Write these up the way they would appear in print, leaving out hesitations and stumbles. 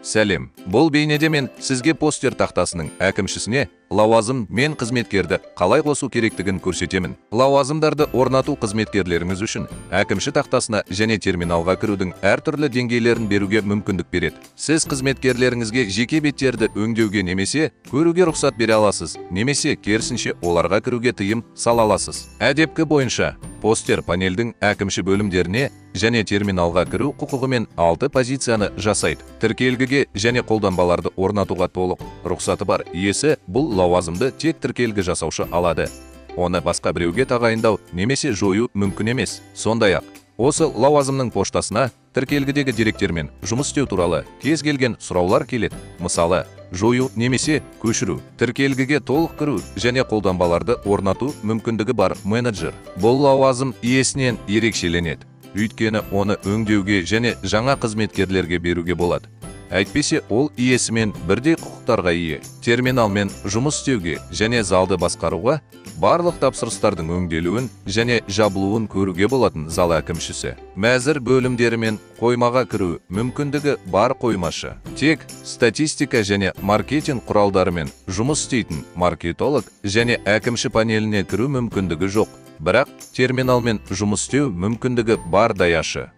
Сәлем. Бұл бейнеде мен сізге постер тақтасының әкімшісіне лауазым мен қызметкерді қалай қосу керектігін көрсетемін. Лауазымдарды орнату қызметкерлеріңіз үшін әкімші тақтасына және терминалға кірудің әртүрлі деңгейлерін беруге мүмкіндік береді. Сіз қызметкерлеріңізге жеке беттерді өңдеуге немесе көруге рұқсат бере аласыз, немесе керісінше оларға кіруге тыйым сала аласыз. Әдепкі бойынша постер панельдің әкімші бөлімдеріне және терминалға кіру құқығымен 6 позицияны жасайды. Тіркелгіге және қолданбаларды орнатуға толық рұқсаты бар иесі бұл лауазымды тек тіркелгі жасаушы алады. Оны басқа біреуге тағайындау немесе жою мүмкін емес. Сондай-ақ, осы лауазымның поштасына тіркелгідегі деректермен жұмыс істеу туралы кез келген сұраулар келеді. Мысалы, жою немесе көшіру, тіркелгіге толық кіру және қолданбаларды орнату мүмкіндігі бар менеджер. Бұл лауазым иесінен ерекшеленеді. Өйткені оны өңдеуге және жаңа қызметкерлерге беруге болады. Әйтпесе, ол иесімен бірдей құқықтарға ие. Терминалмен жұмыс істеуге және залды басқаруға, барлық тапсырыстардың өңделуін және жабылуын көруге болатын зал әкімшісі. Мәзір бөлімдерімен қоймаға кіру мүмкіндігі бар қоймашы. Тек статистика және маркетинг құралдарымен жұмыс істейтін маркетолог және әкімші панеліне кіру мүмкіндігі жоқ. Бірақ терминалмен жұмыс істеу мүмкіндігі бар даяшы.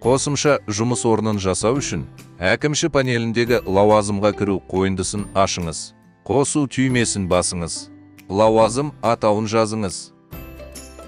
Қосымша жұмыс орнын жасау үшін әкімші панеліндегі лауазымға кіру қойындысын ашыңыз. Қосу түймесін басыңыз. Лауазым атауын жазыңыз.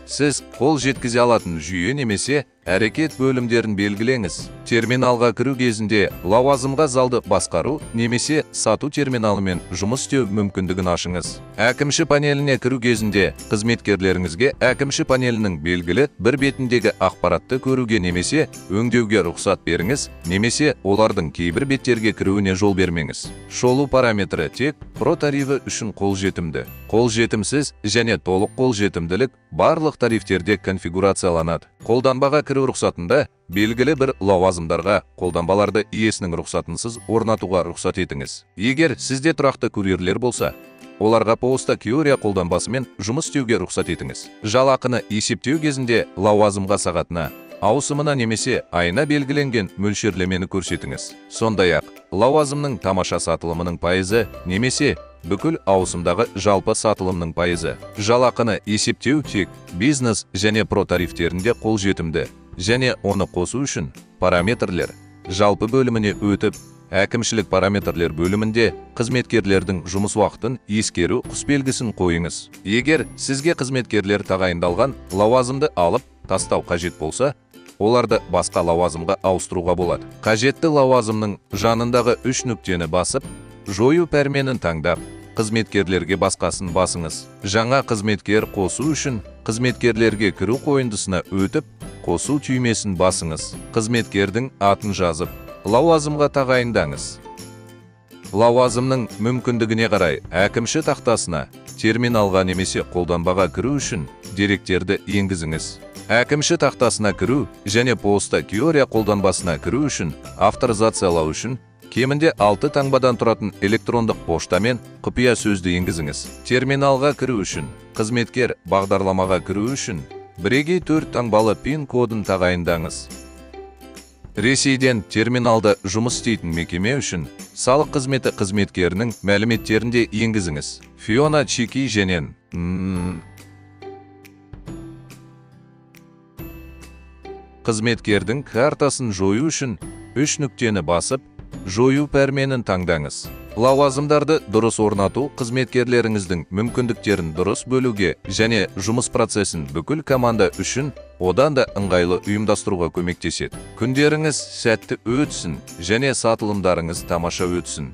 Сіз қол жеткізе алатын жүйе немесе әрекет бөлімдерін белгілеңіз. Терминалға кіру кезінде лауазымға залды басқару немесе сату терминалымен жұмыс істеу мүмкіндігін ашыңыз. Әкімші панеліне кіру кезінде қызметкерлеріңізге әкімші панелінің белгілі бір бетіндегі ақпаратты көруге немесе өңдеуге рұқсат беріңіз, немесе олардың кейбір беттерге кіруіне жол бермеңіз. Шолу параметрі тек Pro тарифі үшін қолжетімді. Қолжетімсіз және толық қолжетімділік барлық тарифтерде конфигурацияланады. Қолданбаға кіру рұқсатында белгілі бір лауазымдарға қолданбаларды иесінің рұқсатынсыз орнатуға рұқсат етіңіз. Егер сізде тұрақты курьерлер болса, оларға Posta Courier қолданбасымен жұмыс істеуге рұқсат етіңіз. Жалақыны есептеу кезінде лауазымға сағатына, ауысымына немесе айына белгіленген мөлшерлемені көрсетіңіз. Сондай-ақ, лауазымның тамаша сатылымының пайызы немесе бүкіл ауысымдағы жалпы сатылымның пайызы. Жалақыны есептеу тек бизнес және про тарифтерінде қолжетімді және оны қосу үшін параметрлер жалпы бөліміне өтіп, әкімшілік параметрлер бөлімінде қызметкерлердің жұмыс уақытын ескеру құсбелгісін қойыңыз. Егер сізге қызметкерлер тағайындалған лауазымды алып тастау қажет болса, оларды басқа лауазымға ауыстыруға болады. Қажетті лауазымның жанындағы 3 нүктені басып, жою пәрменін таңдап, қызметкерлерге басқасын басыңыз. Жаңа қызметкер қосу үшін қызметкерлерге кіру қойындысына өтіп, қосу түймесін басыңыз. Қызметкердің атын жазып, лауазымға тағайындаңыз. Лауазымның мүмкіндігіне қарай әкімші тақтасына, терминалға немесе қолданбаға кіру үшін деректерді енгізіңіз. Әкімші тақтасына кіру және Posta Courier қолданбасына кіру үшін авторизациялау үшін кемінде 6 таңбадан тұратын электрондық поштамен құпия сөзді енгізіңіз. Терминалға кіру үшін, қызметкер бағдарламаға кіру үшін бірегей 4 таңбалы пин кодын тағайындаңыз. Ресейден терминалда жұмыс істейтін мекеме үшін салық қызметі қызметкерінің мәліметтерін де енгізіңіз. Фиона Чики және қызметкердің картасын жою үшін 3 нүктені басып, жою пәрменін таңдаңыз. Лауазымдарды дұрыс орнату қызметкерлеріңіздің мүмкіндіктерін дұрыс бөлуге және жұмыс процесін бүкіл команда үшін одан да ыңғайлы ұйымдастыруға көмектеседі. Күндеріңіз сәтті өтсін және сатылымдарыңыз тамаша өтсін.